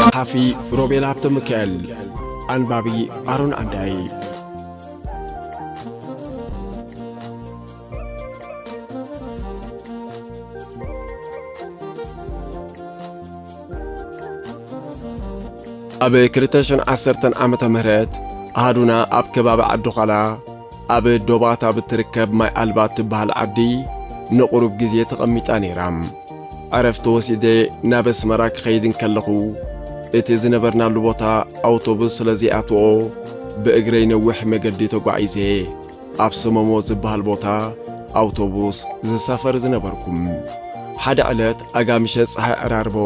ጸሓፊ ሮቤል ሃብተ ሚካኤል። ኣንባቢ ኣሮን ዓንዳይ። ኣብ ክልተ ሽሕን ዓሰርተን ዓመተ ምህረት ኣሃዱና ኣብ ከባቢ ዓዲ ዃላ ኣብ ዶባት ኣብ እትርከብ ማይ ኣልባ እትበሃል ዓዲ ንቑሩብ ግዜ ተቐሚጣ ነይራ። ዕረፍቲ ወሲደ ናብ ኣስመራ ክኸይድ እንከለኹ፣ እቲ ዝነበርናሉ ቦታ ኣውቶቡስ ስለ ዘይኣትዎ፣ ብእግረይ ነዊሕ መገዲ ተጓዒዘ ኣብ ሰመሞ ዝበሃል ቦታ ኣውቶቡስ ዝሳፈር ዝነበርኩ። ሓደ ዕለት ኣጋምሸ ጸሓይ ዕራርቦ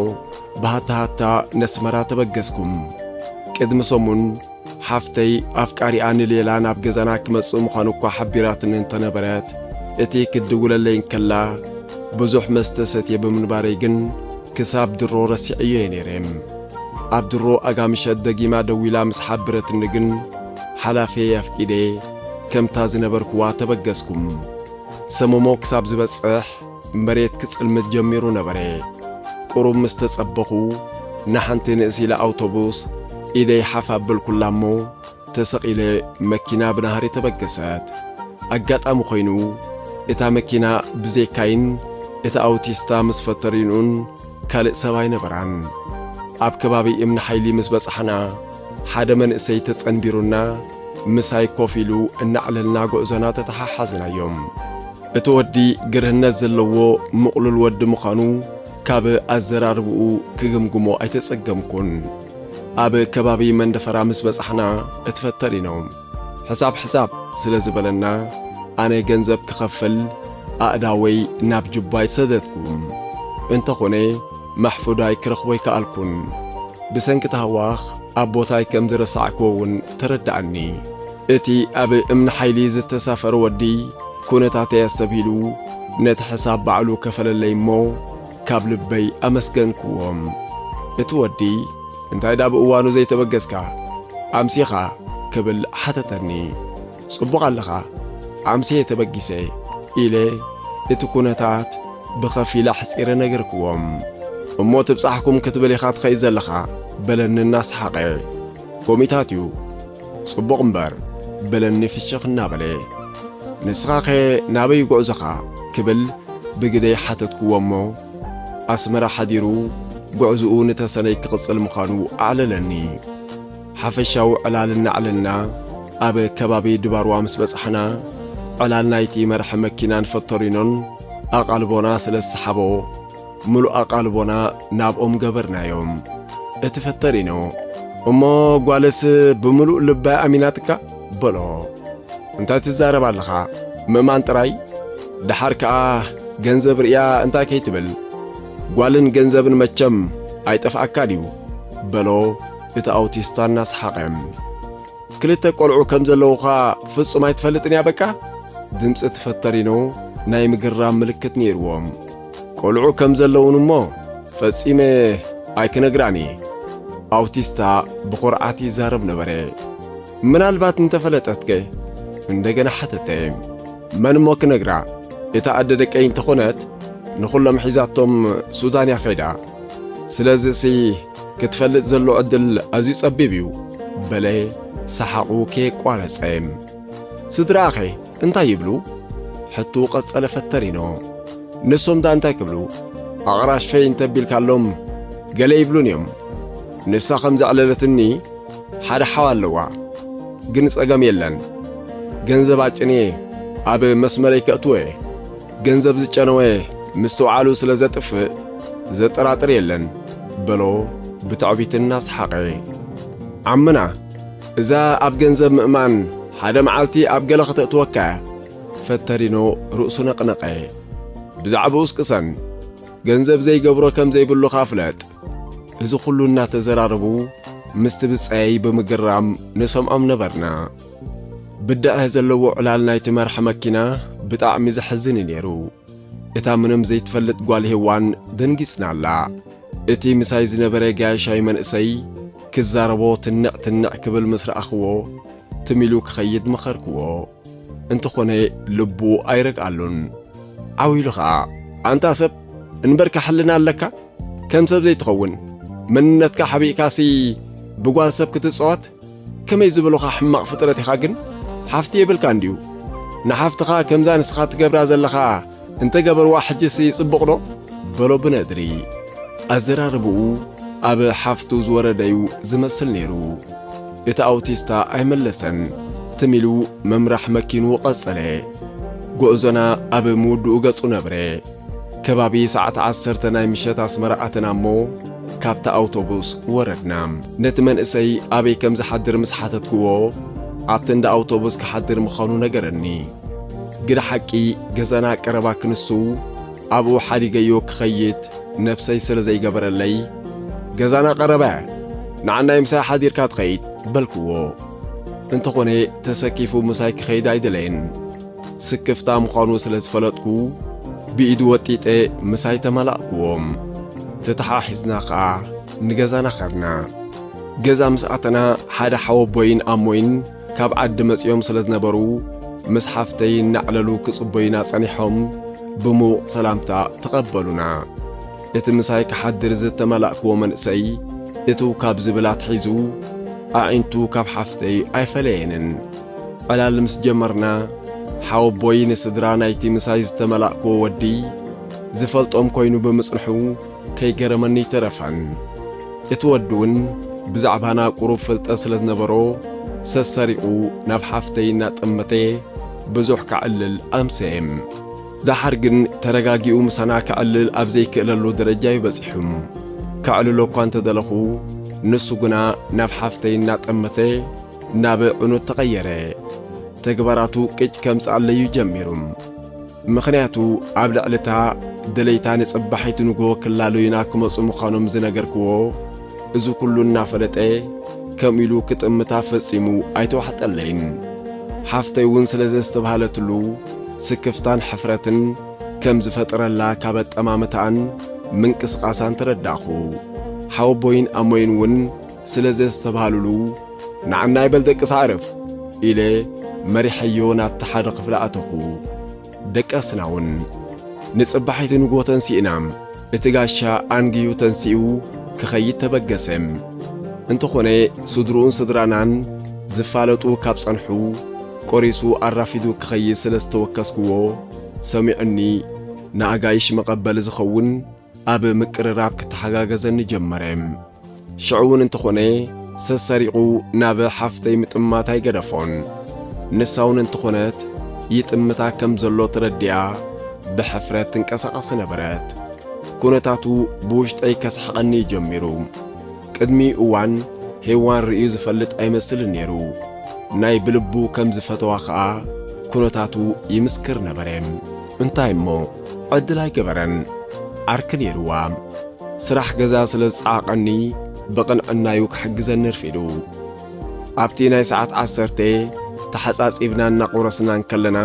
ብሃታሃታ ነስመራ ተበገስኩም። ቅድሚ ሰሙን ሓፍተይ ኣፍቃሪኣ ንሌላ ናብ ገዛና ክመጽእ ምዃኑ እኳ ሓቢራትኒ እንተነበረት፣ እቲ ክትድውለለይ እንከላ ብዙሕ መስተ ሰትየ ብምንባረይ ግን ክሳብ ድሮ ረሲዐዮ እየ ነይረ። ኣብ ድሮ ኣጋምሸት ደጊማ ደዊላ ምስ ሓበረትኒ ግን ሓላፈየ ኣፍቂደ ከምታ ዝነበርኩዋ ተበገስኩም። ሰመሞ ክሳብ ዝበጽሕ መሬት ክጽልምት ጀሚሩ ነበረ። ቁሩብ ምስ ተጸበኹ፣ ንሓንቲ ንእስ ኢላ ኣውቶቡስ ኢደይ ሓፍ ኣበልኩላ እሞ፣ ተሰቒለ መኪና ብናህሪ ተበገሰት። ኣጋጣሚ ኾይኑ፣ እታ መኪና ብዘይካይን እታ ኣውቲስታ ምስ ፈተሪንኡን ካልእ ሰብ ኣይነበራን። ኣብ ከባቢ እምኒ ሓይሊ ምስ በጻሕና፣ ሓደ መንእሰይ ተጸንቢሩና ምሳይ ኮፍ ኢሉ እናዕለልና ጉዕዞና ተተሓሓዝናዮም። እቲ ወዲ ግርህነት ዘለዎ ምቕሉል ወዲ ምዃኑ ካብ ኣዘራርብኡ ክግምግሞ ኣይተጸገምኩን። ኣብ ከባቢ መንደፈራ ምስ በጻሕና እቲ ፈተሪኖ ሕሳብ ሕሳብ ስለ ዝበለና፣ ኣነ ገንዘብ ክኸፍል ኣእዳወይ ናብ ጁባይ ሰደድኩ። እንተኾነ፣ ማሕፉዳይ ክረኽቦ ኣይከኣልኩን። ብሰንኪ ታህዋኽ ኣብ ቦታይ ከም ዝረሳዕክዎ እውን ተረድኣኒ። እቲ ኣብ እምኒ ሓይሊ ዝተሳፈረ ወዲ ኩነታተይ ኣስተብሂሉ ነቲ ሕሳብ ባዕሉ ከፈለለይ እሞ ካብ ልበይ ኣመስገንክዎ። እቲ ወዲ፣ "እንታይ ደኣ ብእዋኑ ዘይተበገስካ? ኣምሲኻ?" ክብል ሓተተኒ። "ጽቡቕ ኣለኻ፣ ኣምስየ ተበጊሰ" ኢለ እቲ ኩነታት ብኸፊል ኣሕጺረ ነገርክዎም። "እሞ ትብጻሕኩም ክትብል ኢኻ ትኸይድ ዘለኻ?" በለኒ እናሰሓቐ። "ጎሚታት እዩ፣ ጽቡቕ እምበር" በለኒ ፍሽኽ እናበለ። "ንስኻኸ ናበይ ጉዕዞኻ?" ክብል ብግደይ ሓተትክዎ እሞ፣ ኣስመራ ሓዲሩ ጉዕዞኡ ንተሰነይ ክቕጽል ምዃኑ ኣዕለለኒ። ሓፈሻዊ ዕላል እናዕለልና ኣብ ከባቢ ድባርዋ ምስ በጻሕና፣ ዕላል ናይቲ መራሒ መኪናን ፈቶሪኖን ኣቓልቦና ስለ ዝሰሓቦ፣ ምሉእ ኣቓልቦና ናብኦም ገበርናዮ። እቲ ፈተሪኖ፣ "እሞ ጓልስ ብምሉእ ልባ ኣሚናትካ?" በሎ። "እንታይ ትዛረብ ኣለኻ? ምእማን ጥራይ? ደሓር ከኣ ገንዘብ ርእያ እንታይ ከይትብል? ጓልን ገንዘብን መቸም ኣይጠፍኣካ ድዩ?" በሎ እቲ ኣውቲስታ እናሰሓቐ። "ክልተ ቆልዑ ከም ዘለዉኻ ፍጹም ኣይትፈልጥን እያ በቃ?" ድምጺ እቲ ፈተሪኖ ናይ ምግርራም ምልክት ነይርዎ። "ቆልዑ ከም ዘለዉን እሞ ፈጺመ ኣይክነግራን እየ።" ኣውቲስታ ብኹርዓት ይዛረብ ነበረ። "ምናልባት እንተፈለጠትከ?" እንደገና ሓተተ። "መን እሞ ክነግራ? እታ ኣደ ደቀይ እንተኾነት ንኹሎም ሒዛቶም ሱዳን እያ ከይዳ። ስለዚሲ ክትፈልጥ ዘሎ ዕድል ኣዝዩ ጸቢብ እዩ" በለ ሰሓቑ ከየቋረጸ። "ስድራኣኸ እንታይ ይብሉ?" ሕቱ ቀጸለ ፈተሪኖ። "ንሶም ደኣ እንታይ ክብሉ? ኣቕራሽፈይ እንተቢልካሎም ገለ ይብሉን እዮም። ንሳ ከም ዘዕለለትኒ ሓደ ሓው ኣለዋ፣ ግን ጸገም የለን። ገንዘብ ኣጭንየ ኣብ መስመረይ ከእትዎ እየ። ገንዘብ ዝጨነወ ምስትውዓሉ ስለ ዘጥፍእ ዘጠራጥር የለን" በሎ ብትዕቢት እናሰሓቐ። "ዓምና፣ እዛ ኣብ ገንዘብ ምእማን ሓደ መዓልቲ ኣብ ገለ ከተእትወካ እያ" ፈተሪኖ ርእሱ ነቕነቐ። "ብዛዕባኡስ ቅሰን፣ ገንዘብ ዘይገብሮ ከም ዘይብሉኻ ፍለጥ።" እዚ ኹሉ እናተዘራረቡ ምስቲ ብጻየይ ብምግራም ንሰምዖም ነበርና። ብድዐ ዘለዎ ዕላል ናይቲ መርሓ መኪና ብጣዕሚ ዘሕዝን እዩ ነይሩ። እታ ምንም ዘይትፈልጥ ጓል ሄዋን ደንጊጽናላ። እቲ ምሳይ ዝነበረ ጋያሻይ መንእሰይ ክዛረቦ ትንዕ ትንዕ ክብል ምስ ረኣኽዎ፣ ትም ኢሉ ክኸይድ መኸርክዎ። እንተኾነ ልቡ ኣይረግኣሉን። ዓው ኢሉ ኸኣ፣ "ኣንታ ሰብ፣ እንበርካ ሕልና ኣለካ? ከም ሰብ ዘይትኸውን መንነትካ ሓቢእካሲ ብጓል ሰብ ክትጸወት? ከመይ ዝበሉኻ ሕማቕ ፍጥረት ኢኻ ግን? ሓፍቲ የብልካን ድዩ? ንሓፍትኻ ከምዛ ንስኻ ትገብራ ዘለኻ እንተገበርዋ ሕጂሲ ጽቡቕ ዶ? በሎ ብነድሪ። ኣዘራርብኡ ኣብ ሓፍቱ ዝወረደ'ዩ ዝመስል ነይሩ። እቲ ኣውቲስታ ኣይመለሰን። ትም ኢሉ ምምራሕ መኪንኡ ቀጸለ። ጉዕዞና ኣብ ምውድኡ ገጹ ነብረ። ከባቢ ሰዓት ዓሰርተ ናይ ምሸት ኣስመራ ኣተና እሞ፣ ካብታ ኣውቶቡስ ወረድና። ነቲ መንእሰይ ኣበይ ከም ዝሓድር ምስ ሓተትክዎ፣ ኣብቲ እንዳ ኣውቶቡስ ክሓድር ምዃኑ ነገረኒ። ግደ ሓቂ፣ ገዛና ቀረባ ክንሱ፣ ኣብኡ ሓዲገዮ ክኸይድ ነብሰይ ስለ ዘይገበረለይ፣ "ገዛና ቀረበ፣ ንዓናይ ምሳይ ሓዲርካ ትኸይድ" በልክዎ። እንተኾነ፣ ተሰኪፉ ምሳይ ክኸይድ ኣይደለየን። ስክፍታ ምዃኑ ስለ ዝፈለጥኩ፣ ብኢዱ ወጢጠ ምሳይ ተመላእክዎም። ተተሓሒዝና ኸኣ ንገዛና ኸድና። ገዛ ምስ ኣተና፣ ሓደ ሓወቦይን ኣሞይን ካብ ዓዲ መጺኦም ስለ ዝነበሩ፣ ምስ ሓፍተይ እናዕለሉ ክጽበዩና ጸኒሖም፣ ብምዉቕ ሰላምታ ተቐበሉና። እቲ ምሳይ ክሓድር ዝተመላእክዎ መንእሰይ፣ እትው ካብ ዝብል ኣትሒዙ፣ ኣዒንቱ ካብ ሓፍተይ ኣይፈለየንን። ዕላል ምስ ጀመርና፣ ሓወቦይ ንስድራ ናይቲ ምሳይ ዝተመላእክዎ ወዲ ዝፈልጦም ኮይኑ ብምጽንሑ ከይገረመኒ ኣይተረፈን። እቲ ወዲ እውን ብዛዕባና ቁሩብ ፍልጠት ስለ ዝነበሮ፣ ሰሰሪቑ ናብ ሓፍተይ እናጠመተ ብዙሕ ከዕልል ኣምሰየ። ደሓር ግን ተረጋጊኡ ምሳና ከዕልል ኣብ ዘይክእለሉ ደረጃ እዩ በጺሑ። ከዕልሎ እኳ እንተደለኹ፣ ንሱ ግና ናብ ሓፍተይ እናጠመተ ናብ ዕኑድ ተቐየረ። ተግባራቱ ቅጭ ከምጽኣለይ እዩ ጀሚሩ። ምኽንያቱ፣ ኣብ ልዕሊ እታ ደለይታ ንጽባሒቱ ንግሆ ክላለዩና ክመጹ ምዃኖም ዝነገርክዎ፣ እዚ ኩሉ እናፈለጠ፣ ከምኡ ኢሉ ክጥምታ ፈጺሙ ኣይተዋሕጠለይን። ሓፍተይ እውን ስለ ዘስተብሃለትሉ፣ ስክፍታን ሕፍረትን ከም ዝፈጠረላ ካብ ኣጠማምታኣን ምንቅስቓሳን ተረዳእኹ። ሓወቦይን ኣሞይን እውን ስለ ዘስተብሃሉሉ፣ "ንዓና ይበል ደቅሳ ዕረፍ" ኢለ መሪሐዮ ናብቲ ሓደ ክፍሊ ኣተኹ። ደቀስና እውን። ንጽባሒቱ ንግሆ ተንሲእና። እቲ ጋሻ ኣንግዩ ተንሲኡ ክኸይድ ተበገሰ። እንተኾነ፣ ስድርኡን ስድራናን ዝፋለጡ ካብ ጸንሑ፣ ቆሪሱ ኣራፊዱ ክኸይድ ስለ ዝተወከስክዎ፣ ሰሚዑኒ ንኣጋይሽ መቐበሊ ዝኸውን ኣብ ምቅርራብ ክተሓጋገዘኒ ጀመረ። ሽዑ እውን እንተኾነ፣ ሰሰሪቑ ናብ ሓፍተይ ምጥማት ኣይገደፎን። ንሳ እውን እንተኾነት፣ ይጥምታ ከም ዘሎ ተረዲኣ፣ ብሕፍረት ትንቀሳቐስ ነበረት። ኩነታቱ ብውሽጠይ ከስሕቐኒ ጀሚሩ። ቅድሚ እዋን ሄዋን ርእዩ ዝፈልጥ ኣይመስልን ነይሩ። ናይ ብልቡ ከም ዝፈተዋ ኸኣ ኩነታቱ ይምስክር ነበረ። እንታይ እሞ፣ ዕድል ኣይገበረን። ዓርኪ ነይርዋ። ስራሕ ገዛ ስለ ዝጸዓቐኒ፣ ብቕንዕና'ዩ ክሕግዘኒ ኣርፊዱ። ኣብቲ ናይ ሰዓት ዓሰርተ ተሓጻጺብና እናቖረስና እንከለና፣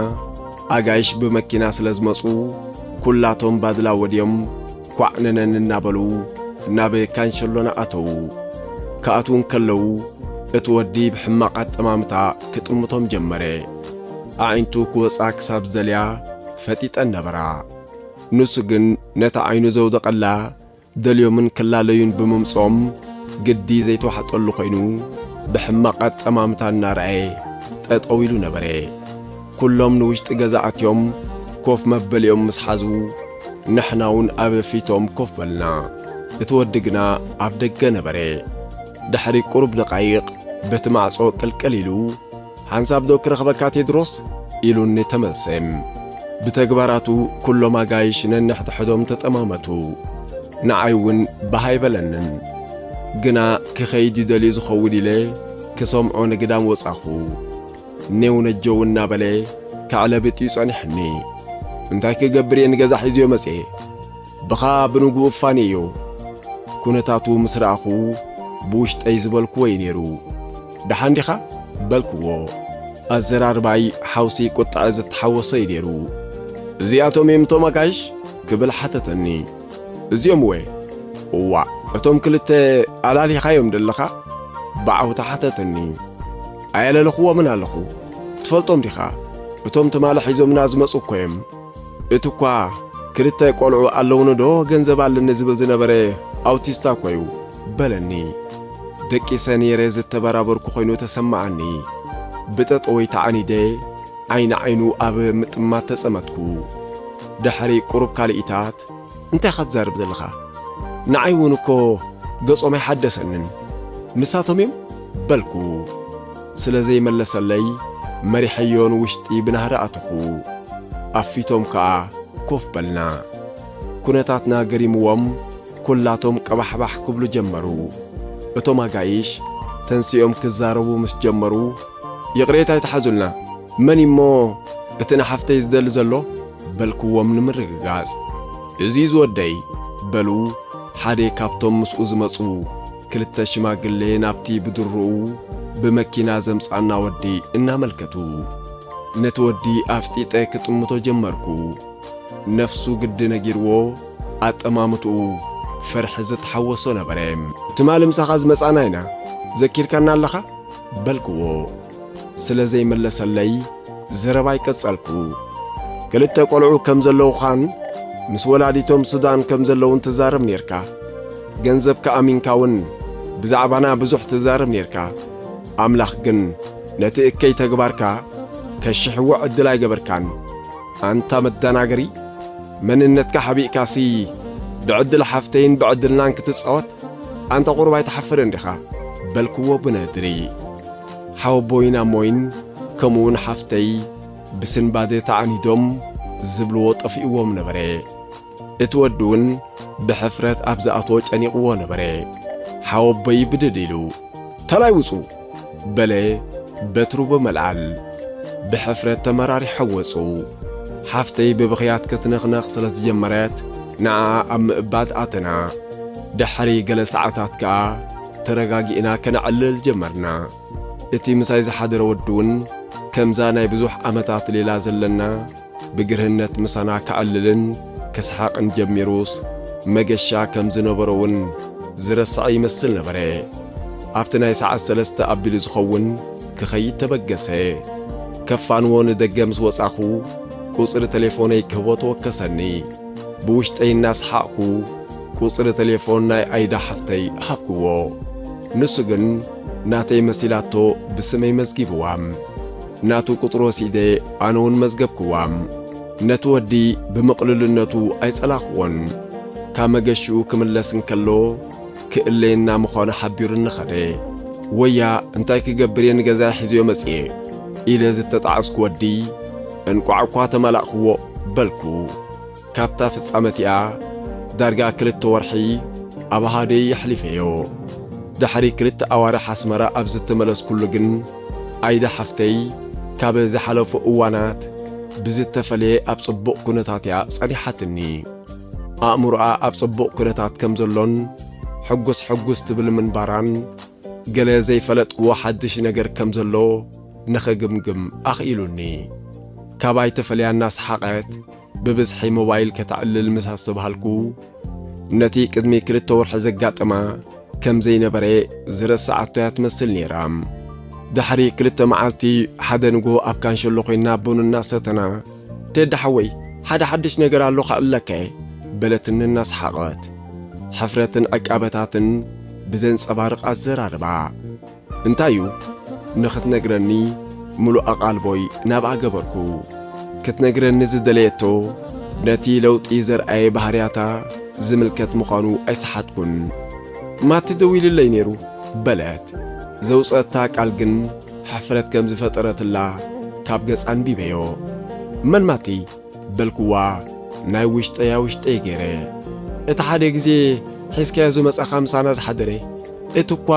ኣጋይሽ ብመኪና ስለ ዝመጹ፣ ኩላቶም ባድላ ወድዮም ኳዕ ነነን እናበሉ ናብ ካንሸሎና ኣተዉ። ክኣትዉ እንከለዉ፣ እቲ ወዲ ብሕማቕ ኣጠማምታ ክጥምቶም ጀመረ። ኣዒንቱ ክወጻ ክሳብ ዝደልያ ፈጢጠን ነበራ። ንሱ ግን ነታ ዓይኑ ዘውደቐላ ደልዮምን ክላለዩን ብምምጽኦም፣ ግዲ ዘይተዋሕጠሉ ኮይኑ፣ ብሕማቕ ኣጠማምታ እናረኣየ ጠጠው ኢሉ ነበረ። ኩሎም ንውሽጢ ገዛ ኣትዮም ኮፍ መበሊኦም ምስ ሓዙ፣ ንሕና እውን ኣብ ፊቶም ኮፍ በልና። እቲ ወዲ ግና ኣብ ደገ ነበረ። ድሕሪ ቁሩብ ደቓይቕ በቲ ማዕጾ ቅልቅል ኢሉ፣ "ሓንሳብ ዶ ክረኽበካ ቴድሮስ?" ኢሉኒ ተመልሰ። ብተግባራቱ ኩሎም ኣጋይሽ ነንሕድሕዶም ተጠማመቱ። ንዓይ እውን ባህ ኣይበለንን። ግና ክኸይድ እዩ ደልዩ ዝኸውን ኢለ ክሰምዖ ንግዳም ወጻኹ። ኔው ነጀው እናበለ ከዕለብጥ እዩ ጸኒሕኒ። እንታይ ክገብር እየ ንገዛ ሒዝዮ መጽየ? ብኻ ብንግኡ እፋንየዮ። ኩነታቱ ምስ ረኣኹ ብውሽጠይ ዝበልክዎ እዩ ነይሩ። "ደሓን ዲኻ?" በልክዎ። ኣዘራርባይ ሓውሲ ቁጥዐ ዝተሓወሶ እዩ ነይሩ። "እዚኣቶም እዮም እቶም ኣጋይሽ?" ክብል ሓተተኒ። "እዚኦም እወ?" "እዋእ፣ እቶም ክልተ ኣላሊኻዮም ደለኻ?" ብዓውታ ሓተተኒ። "ኣየለለኽዎምን ኣለኹ። ትፈልጦም ዲኻ? እቶም ትማሊ ሒዞምና ዝመጹ እኮ እዮም። እቲ እኳ ክልተ ቆልዑ ኣለውንዶ ገንዘብ ኣለኒ ዝብል ዝነበረ ኣውቲስታ እኮ እዩ በለኒ። ደቂሰ ነይረ ዝተበራበርኩ ኮይኑ ተሰማዓኒ። ብጠጠወይ ተዓኒደ ዓይኒ ዓይኑ ኣብ ምጥማት ተጸመትኩ። ድሕሪ ቁሩብ ካልኢታት፣ "እንታይ ኢኻ ትዛረብ ዘለኻ? ንዓይ እውን እኮ ገጾም ኣይሓደሰንን። ንሳቶም እዮም?" በልኩ። ስለ ዘይመለሰለይ መሪሐዮ ንውሽጢ ብናህሪ ኣተኹ። ኣብ ፊቶም ከኣ ኮፍ በልና። ኩነታትና ገሪምዎም ኩላቶም ቀባሕባሕ ክብሉ ጀመሩ። እቶም ኣጋይሽ ተንሲኦም ክዛረቡ ምስ ጀመሩ፣ "ይቕሬታ ኣይትሓዙልና፣ መን እሞ እቲ ንሓፍተይ ዝደሊ ዘሎ?" በልክዎም ንምርግጋጽ። "እዚ ዝወደይ" በሉ ሓደ ካብቶም ምስኡ ዝመጹ ክልተ ሽማግሌ ናብቲ ብድሩኡ ብመኪና ዘምጻና ወዲ እናመልከቱ። ነቲ ወዲ ኣፍጢጠ ክጥምቶ ጀመርኩ። ነፍሱ ግዲ ነጊርዎ ኣጠማምትኡ ፍርሒ ዝተሓወሶ ነበረ። "ትማሊ ምሳኻ ዝመጻና ኢና፣ ዘኪርካና ኣለኻ?" በልክዎ። ስለ ዘይመለሰለይ ዘረባይ ቀጸልኩ። "ክልተ ቆልዑ ከም ዘለውኻን ምስ ወላዲቶም ሱዳን ከም ዘለውን ትዛረብ ኔርካ። ገንዘብካ ኣሚንካ እውን ብዛዕባና ብዙሕ ትዛረብ ኔርካ። ኣምላኽ ግን ነቲ እከይ ተግባርካ ከሽሕዎ ዕድል ኣይገበርካን። ኣንታ መደናገሪ፣ መንነትካ ሓቢእካሲ ብዕድል ሓፍተይን ብዕድልናን ክትጻወት? ኣንታ ቁሩብ ኣይትሓፍርን ዲኻ?" በልክዎ ብነድሪ። ሓወቦይን ኣሞይን ከምኡውን ሓፍተይ ብስንባደ ተዓኒዶም ዝብልዎ ጠፊእዎም ነበረ። እቲ ወዲ እውን ብሕፍረት ኣብ ዝኣትዎ ጨኒቕዎ ነበረ። ሓወቦይ ብድድ ኢሉ፣ "ተላይ ውጹ!" በለ በትሩ ብምልዓል። ብሕፍረት ተመራሪሖም ወጹ። ሓፍተይ ብብኽያት ክትነኽነኽ ስለ ዝጀመረት፣ ንዓኣ ኣብ ምእባድ ኣተና። ድሕሪ ገለ ሰዓታት ከኣ ተረጋጊእና ከነዕልል ጀመርና። እቲ ምሳይ ዝሓደረ ወዲ እውን ከምዛ ናይ ብዙሕ ዓመታት ሌላ ዘለና ብግርህነት ምሳና ከዕልልን ክስሕቕን ጀሚሩስ፣ መገሻ ከም ዝነበሮ እውን ዝረስዐ ይመስል ነበረ። ኣብቲ ናይ ሰዓት ሰለስተ ኣቢሉ ዝኸውን ክኸይድ ተበገሰ። ከፋንዎ ንደገ ምስ ወጻኹ፣ ቁጽሪ ተሌፎነይ ክህቦ ተወከሰኒ። ብውሽጠይ እናሰሓቕኩ፣ ቁጽሪ ተሌፎን ናይ ኣይዳ ሓፍተይ ሃብክዎ። ንሱ ግን ናተይ መሲላቶ ብስመይ መዝጊብዋ። ናቱ ቁጽሪ ወሲደ ኣነ እውን መዝገብክዋ። ነቲ ወዲ ብምቕልልነቱ ኣይጸላኽዎን። ካብ መገሽኡ ክምለስ እንከሎ ክእለየና ምዃኑ ሓቢሩኒ ኸደ። "ወያ እንታይ ክገብር እየ ንገዛይ ሒዘዮ መጽየ?" ኢለ ዝተጣዕስኩ ወዲ፣ "እንቋዕ እኳ ተመላእኽዎ" በልኩ። ካብታ ፍጻመ እቲኣ ዳርጋ ክልተ ወርሒ ኣብ ሃደይ የሕሊፈዮ። ድሕሪ ክልተ ኣዋርሕ ኣስመራ ኣብ ዝተመለስኩሉ ግን፣ ኣይዳ ሓፍተይ ካብ ዝሓለፉ እዋናት ብዝተፈለየ ኣብ ጽቡቕ ኩነታት እያ ጸኒሓትኒ። ኣእምሮኣ ኣብ ጽቡቕ ኩነታት ከም ዘሎን ሕጉስ ሕጉስ ትብል ምንባራን፣ ገለ ዘይፈለጥክዎ ሓድሽ ነገር ከም ዘሎ ንኽግምግም ኣኽኢሉኒ። ካባይ ተፈልያ እናሰሓቐት ብብዝሒ ሞባይል ከተዕልል ምስ ኣስተብሃልኩ፣ ነቲ ቅድሚ ክልተ ወርሒ ዘጋጠማ ከም ዘይነበረ ዝረስዓቶ እያ ትመስል ነይራ። ድሕሪ ክልተ መዓልቲ ሓደ ንግሆ ኣብ ካንሸሎ ኮይና ቡን እናሰተና፣ "ቴዲ ሓወይ፣ ሓደ ሓድሽ ነገር ኣሎ ከዕልለካ እየ" በለትኒ እናሰሓቐት። ሕፍረትን ዕቃበታትን ብዘንጸባርቕ ኣዘራርባ። "እንታይ እዩ?" ንኽትነግረኒ ምሉእ ኣቓልቦይ ናብኣ ገበርኩ። ክትነግረኒ ዝደለየቶ ነቲ ለውጢ ዘርኣየ ባህርያታ ዝምልከት ምዃኑ ኣይሰሓትኩን። "ማቲ ደዊሉለይ ነይሩ" በለት። ዘውጸእታ ቃል ግን ሕፍረት ከም ዝፈጠረትላ ካብ ገጻ ኣንቢበዮ። "መን ማቲ?" በልክዋ ናይ ውሽጠያ ውሽጠይ ገይረ። "እቲ ሓደ ግዜ ሒዝካዮ ዝመጻኻ ምሳና ዝሓደረ፣ እቲ እኳ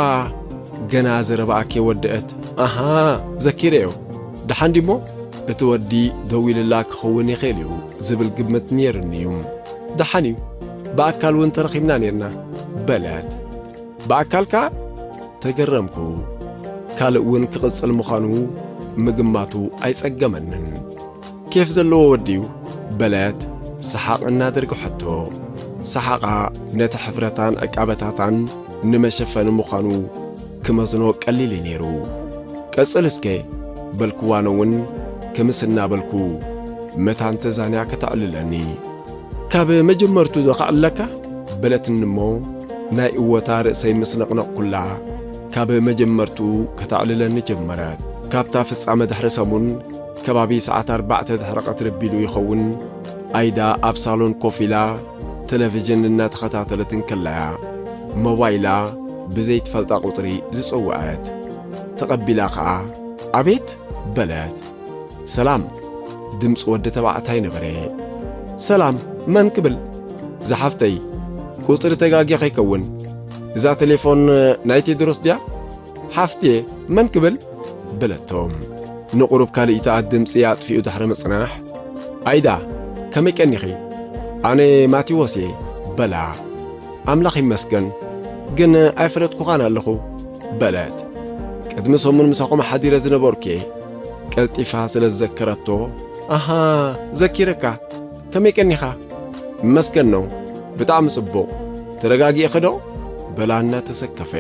ገና ዘረባኣ ከይወደአት፣ ኣሃ፣ ዘኪረዮ። ደሓን ድዩሞ? እቲ ወዲ ደዊልላ ክኸውን ይኽእል እዩ ዝብል ግምት ነይሩኒ እዩ። ደሓን እዩ፣ ብኣካል እውን ተረኺብና ነይርና" በለት። ብኣካልካ? ተገረምኩ። ካልእ እውን ክቕጽል ምዃኑ ምግማቱ ኣይጸገመንን። "ኬፍ ዘለዎ ወዲ እዩ" በለት ሰሓቕ እናደርግሐቶ። ሰሓቓ ነቲ ሕፍረታን ዕቃበታታን ንመሸፈኒ ምዃኑ ክመዝኖ ቀሊል እዩ ነይሩ። "ቀጽል እስከ" በልክዋ፣ ኣነ እውን ክምስ እናበልኩ መታን ተዛንያ ከተዕልለኒ። ካብ መጀመርቱ ዶ ከዕልለካ? በለትኒ እሞ ናይ እወታ ርእሰይ ምስ ነቕነቕኩላ፣ ካብ መጀመርቱ ከተዕልለኒ ጀመረት። ካብታ ፍጻመ ድሕሪ ሰሙን፣ ከባቢ ሰዓት ኣርባዕተ ድሕሪ ቀትሪ ቢሉ ይኸውን፣ ኣይዳ ኣብ ሳሎን ኮፍ ኢላ ቴሌቪዥን እናተኸታተለት እንከላያ፣ ሞባይላ ብዘይትፈልጣ ቁጽሪ ዝጸውዐት። ተቐቢላ ኸኣ፣ "ኣቤት?" በለት። "ሰላም!" ድምጺ ወዲ ተባዕታይ ነበረ። "ሰላም፣ መን ክብል?" "ዝሓፍተይ፣ ቁጽሪ ተጋግየ ከይከውን፣ እዛ ቴሌፎን ናይ ቴድሮስ ድያ?" "ሓፍትየ፣ መን ክብል?" በለቶ። ንቑሩብ ካልኢታ ድምጺ ኣጥፊኡ ድሕሪ ምጽናሕ፣ "ኣይዳ፣ ከመይ ቀኒኺ? ኣነ ማቴዎስ እየ" በላ። "ኣምላኽ ይመስገን፣ ግን ኣይፈለጥኩኻን ኣለኹ" በለት። "ቅድሚ ሰሙን ምሳኹም ሓዲረ ዝነበርኩ እየ" ቀልጢፋ ስለ ዝዘከረቶ፣ "ኣሃ፣ ዘኪረካ፣ ከመይ ቀኒኻ?" "ይመስገን ነው፣ ብጣዕሚ ጽቡቕ። ተረጋጊእኺ ዶ?" በላ እናተሰከፈ።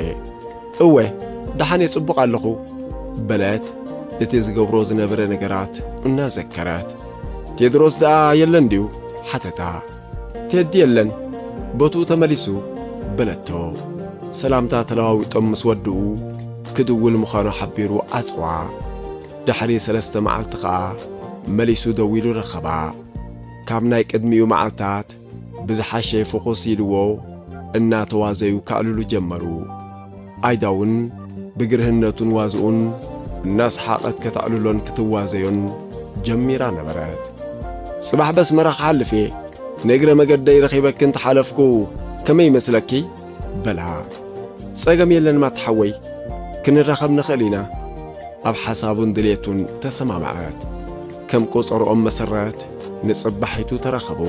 "እወ፣ ደሓን እየ፣ ጽቡቕ ኣለኹ" በለት፣ እቲ ዝገብሮ ዝነበረ ነገራት እናዘከረት። "ቴድሮስ ደኣ የለን ድዩ?" ሓተታ። "ቴዲ የለን፣ ቦትኡ ተመሊሱ" በለቶ። ሰላምታ ተለዋዊጦም ምስ ወድኡ፣ ክድውል ምዃኑ ሓቢሩ ዓጽዋ። ድሕሪ ሰለስተ መዓልቲ ኸኣ መሊሱ ደዊሉ ረኸባ። ካብ ናይ ቅድሚኡ መዓልታት ብዝሓሸ ፍኹስ ኢልዎ እናተዋዘዩ ከዕልሉ ጀመሩ። ኣይዳ እውን ብግርህነቱን ዋዝኡን እናሰሓቐት ከተዕልሎን ክትዋዘዮን ጀሚራ ነበረት። "ጽባሕ በስመራ ክሓልፍ እየ፣ ንእግረ መገደይ ረኺበኪ እንተሓለፍኩ ከመይ ይመስለኪ?" በላ። "ጸገም የለን ማቲ ሓወይ፣ ክንራኸብ ንኽእል ኢና" ኣብ ሓሳቡን ድሌቱን ተሰማምዐት። ከም ቆጸርኦም መሰረት ንጽባሒቱ ተራኸቡ።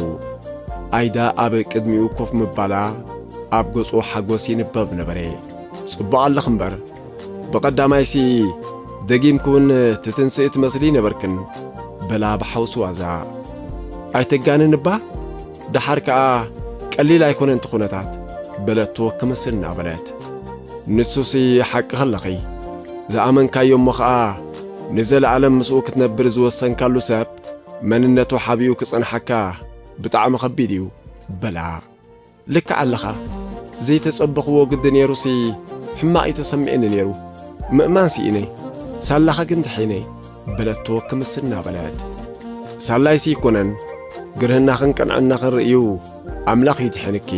ኣይዳ ኣብ ቅድሚኡ ኮፍ ምባላ ኣብ ገጹ ሓጎስ ይንበብ ነበረ። "ጽቡቕ ኣለኺ እምበር፣ ብቐዳማይሲ ደጊምኪ እውን ትትንስኢ ትመስሊ ነበርክን" በላ ብሓውሲ ዋዛ። "ኣይተጋንን እባ፣ ደሓር ከኣ ቀሊል ኣይኮነን እቲ ኩነታት" በለቶ ክምስ እናበለት። "ንሱሲ ሓቅኺ ኣለኺ። ዝኣመንካዮ እሞ ኸኣ ንዘለኣለም ምስኡ ክትነብር ዝወሰንካሉ ሰብ መንነቱ ሓቢኡ ክጸንሓካ ብጣዕሚ ከቢድ እዩ" በላ። "ልክዕ ኣለኻ። ዘይተጸበኽዎ ግዲ ነይሩሲ ሕማቕ እዩ ተሰሚዑኒ ነይሩ። ምእማን ስኢነ። ሳላኻ ግን ድሒነ" በለቶ ክምስ እናበለት። "ሳላይሲ ኣይኮነን፣ ግርህናኽን ቅንዕናኽን ርእዩ ኣምላኽ እዩ ድሒንኪ።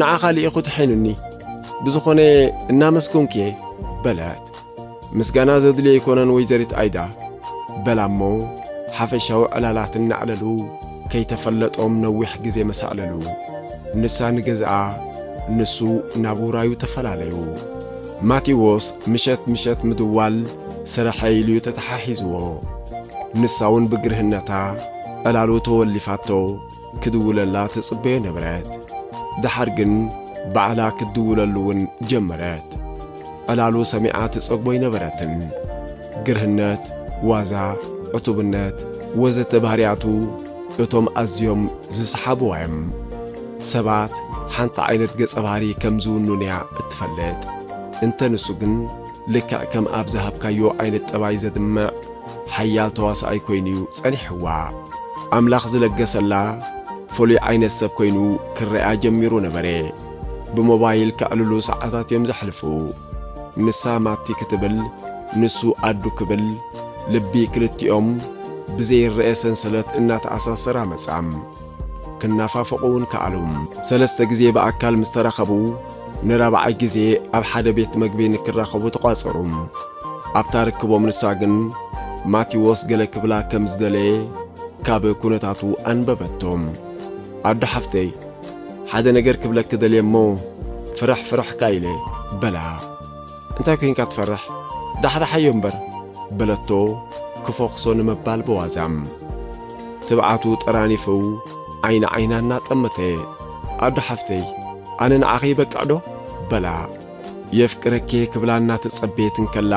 ንዓኻ ልኢኹ ድሒኑኒ። ብዝኾነ እናመስገንኩ እየ" በለት። "ምስጋና ዘድልዮ ኣይኮነን ወይዘሪት ኣይዳ" በላ እሞ ሓፈሻዊ ዕላላት እናዕለሉ ከይተፈለጦም ነዊሕ ግዜ ምስ ኣዕለሉ፣ ንሳ ንገዝኣ፣ ንሱ ናብ ውራዩ ተፈላለዩ። ማቴዎስ ምሸት ምሸት ምድዋል ስርሐይ ኢሉ እዩ ተተሓሒዝዎ። ንሳ እውን ብግርህነታ ዕላሉ ተወሊፋቶ ክድውለላ ትጽበዮ ነበረት። ደሓር ግን ባዕላ ክትድውለሉ እውን ጀመረት። ዕላሉ ሰሚዓ ትጸግቦ ኣይነበረትን። ግርህነት፣ ዋዛ፣ ዕቱብነት ወዘተ ባህርያቱ እቶም ኣዝዮም ዝሰሓብዋ እዮም። ሰባት ሓንቲ ዓይነት ገጸ ባህሪ ከም ዝውኑን እያ እትፈልጥ። እንተ ንሱ ግን ልክዕ ከም ኣብ ዝሃብካዮ ዓይነት ጠባይ ዘድምዕ ሓያል ተዋሳኣይ ኮይኑ'ዩ ጸኒሕዋ። ኣምላኽ ዝለገሰላ ፍሉይ ዓይነት ሰብ ኮይኑ ክረኣ ጀሚሩ ነበረ። ብሞባይል ከዕልሉ ሰዓታት እዮም ዘሕልፉ። ንሳ ማቲ ክትብል፣ ንሱ ኣዱ ክብል፣ ልቢ ክልቲኦም ብዘይረአ ሰንሰለት እናተኣሳሰራ መጻ። ክናፋፈቑ እውን ከኣሉ። ሰለስተ ግዜ ብኣካል ምስ ተራኸቡ፣ ንራብዓይ ግዜ ኣብ ሓደ ቤት መግቢ ንክራኸቡ ተቋጸሩ። ኣብታ ርክቦም ንሳ ግን ማቴዎስ ገለ ክብላ ከም ዝደለየ ካብ ኩነታቱ ኣንበበቶ። "ኣዶ ሓፍተይ፣ ሓደ ነገር ክብለኪ ደልየ እሞ ፍርሕ ፍርሕ ከኣ ኢለ" በላ። "እንታይ ኮይንካ ትፈርሕ? ዳሕዳሓዮ እምበር" በለቶ ክፎኽሶ ንምባል ብዋዛ። ትብዓቱ ጠራኒፉ ዓይኒ ዓይና እናጠመተ፣ "ኣዶ ሓፍተይ፣ ኣነ ንዓኺ ይበቅዕ ዶ?" በላ። "የፍቅረኪ" ክብላ እናተጸበየት እንከላ፣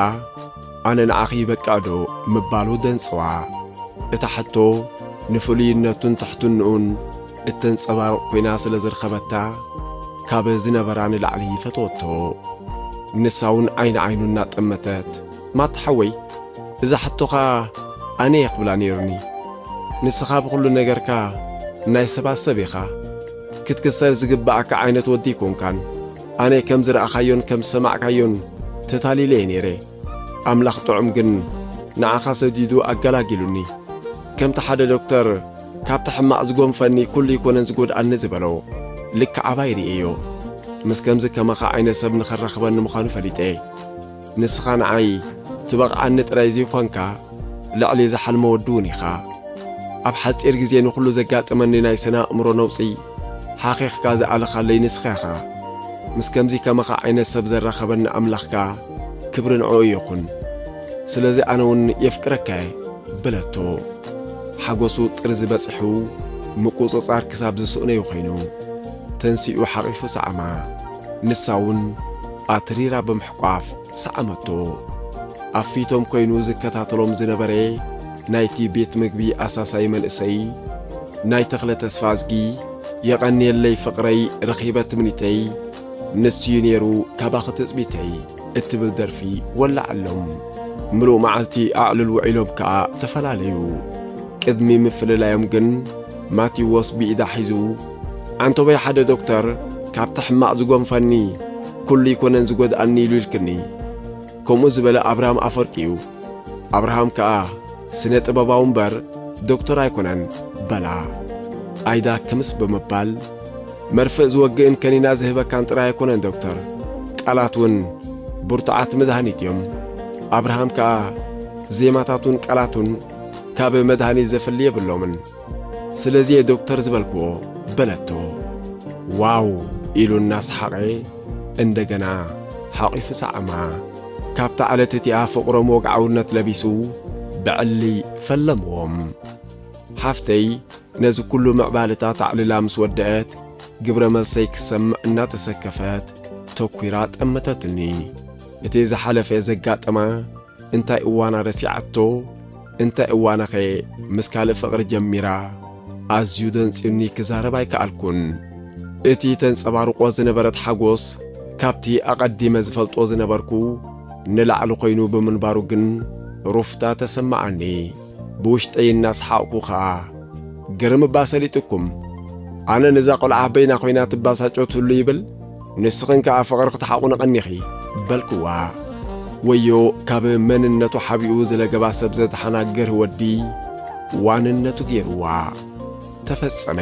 "ኣነ ንዓኺ ይበቅዕ ዶ?" ምባሉ ደንጽዋ። እታ ሕቶ ንፍሉይነቱን ትሕትንኡን እተንጸባርቕ ኮይና ስለ ዝረኸበታ፣ ካብ ዝነበራ ንላዕሊ ፈተወቶ። ንሳ እውን ዓይኒ ዓይኑ እናጠመተት፣ "ማቲ ሓወይ፣ እዛ ሕቶኻ ኣነ እየ ክብላ ነይሩኒ። ንስኻ ብኹሉ ነገርካ ናይ ሰባት ሰብ ኢኻ። ክትክሰር ዝግብኣካ ዓይነት ወዲ ኣይኮንካን። ኣነ ከም ዝረኣኻዮን ከም ዝሰማዕካዮን ተታሊለ እየ ነይረ። ኣምላኽ ጥዑም ግን ንዓኻ ሰዲዱ ኣገላጊሉኒ። ከምቲ ሓደ ዶክተር ካብቲ ሕማቕ ዝጎንፈኒ ኩሉ ኣይኮነን ዝጎድኣኒ ዝበሎ ልክዕ ኣባይ ርእየዮ። ምስ ከምዚ ከማኻ ዓይነት ሰብ ንኸራኽበኒ ምዃኑ ፈሊጠ። ንስኻ ንዓይ ትበቕዓኒ ጥራይ ዘይኮንካ ልዕሊ ዝሓልሞ ወዲ እውን ኢኻ። ኣብ ሓጺር ግዜ ንኹሉ ዘጋጠመኒ ናይ ስነ ኣእምሮ ነውጺ ሓኺኽካ ዝኣለኻለይ ንስኻ ኢኻ። ምስ ከምዚ ከማኻ ዓይነት ሰብ ዘራኸበኒ ኣምላኽካ ክብሪ ንዕኡ ይኹን። ስለዚ ኣነ እውን የፍቅረካ እየ በለቶ። ሓጎሱ ጥርዚ በጺሑ ምቁጽጻር ክሳብ ዝስእነዩ ኮይኑ ተንሲኡ ሓቒፉ ሰዓማ። ንሳ እውን ኣትሪራ ብምሕቋፍ ሰዓመቶ። ኣፊቶም ኮይኑ ዝከታተሎም ዝነበረ ናይቲ ቤት ምግቢ ኣሳሳይ መንእሰይ ናይ ተኽለ ተስፋዝጊ የቐንየለይ ፍቕረይ ረኺበ ትምኒተይ ንሱዩ ነይሩ ካባኺ ትጽቢተይ እትብል ደርፊ ወላዓሎም። ምሉእ መዓልቲ ኣዕሉል ውዒሎም ከኣ ተፈላለዩ። ቅድሚ ምፍልላዮም ግን ማቴዎስ ብኢዳ ሒዙ ኣንቶበይ ሓደ ዶክተር ካብቲ ሕማቕ ዝጎንፈኒ ኩሉ ኣይኮነን ዝጎድኣኒ ኢሉ ኢልክኒ። ከምኡ ዝበለ ኣብርሃም ኣፈወርቂ እዩ። ኣብርሃም ከኣ ስነ ጥበባዊ እምበር ዶክተር ኣይኮነን በላ። ኣይዳ ክምስ ብምባል መርፍእ ዝወግእን ከኒና ዝህበካን ጥራይ ኣይኮነን ዶክተር፣ ቃላት እውን ብርቱዓት መድሃኒት እዮም። ኣብርሃም ከኣ ዜማታቱን ቃላቱን ካብ መድሃኒት ዘፍሊ የብሎምን። ስለዚ እየ ዶክተር ዝበልክዎ በለቶ። ዋው ኢሉ እናሰሓቐ እንደገና ሓቒፉ ሰዓማ። ካብታ ዕለት እቲኣ ፍቕሮም ወግዓውነት ለቢሱ ብዕሊ ፈለምዎም። ሓፍተይ ነዚ ኩሉ ምዕባለታት ኣዕልላ ምስ ወደአት ግብረ መልሰይ ክትሰምዕ እናተሰከፈት ተኲራ ጠመተትኒ። እቲ ዝሓለፈ ዘጋጠማ እንታይ እዋና ረሲዓቶ እንታይ እዋናኸ ምስ ካልእ ፍቕሪ ጀሚራ ኣዝዩ ደንጺዩኒ ክዛረብ ኣይከኣልኩን። እቲ ተንጸባርቆ ዝነበረት ሓጎስ ካብቲ ኣቐዲመ ዝፈልጦ ዝነበርኩ ንላዕሊ ኮይኑ ብምንባሩ ግን ሩፍታ ተሰማዓኒ። ብውሽጠይ እናሰሓቕኩ ኸኣ ግርም እባ ሰሊጥኩም። ኣነ ነዛ ቆልዓ በይና ኮይና ትባሳጮ ትህሉ ይብል፣ ንስኽን ከኣ ፍቕሪ ክትሓቑኒ ቀኒኺ በልክዋ። ወዮ ካብ መንነቱ ሓቢኡ ዝለገባ ሰብ ዘተሓናግር ወዲ ዋንነቱ ገይርዋ። ተፈጸመ።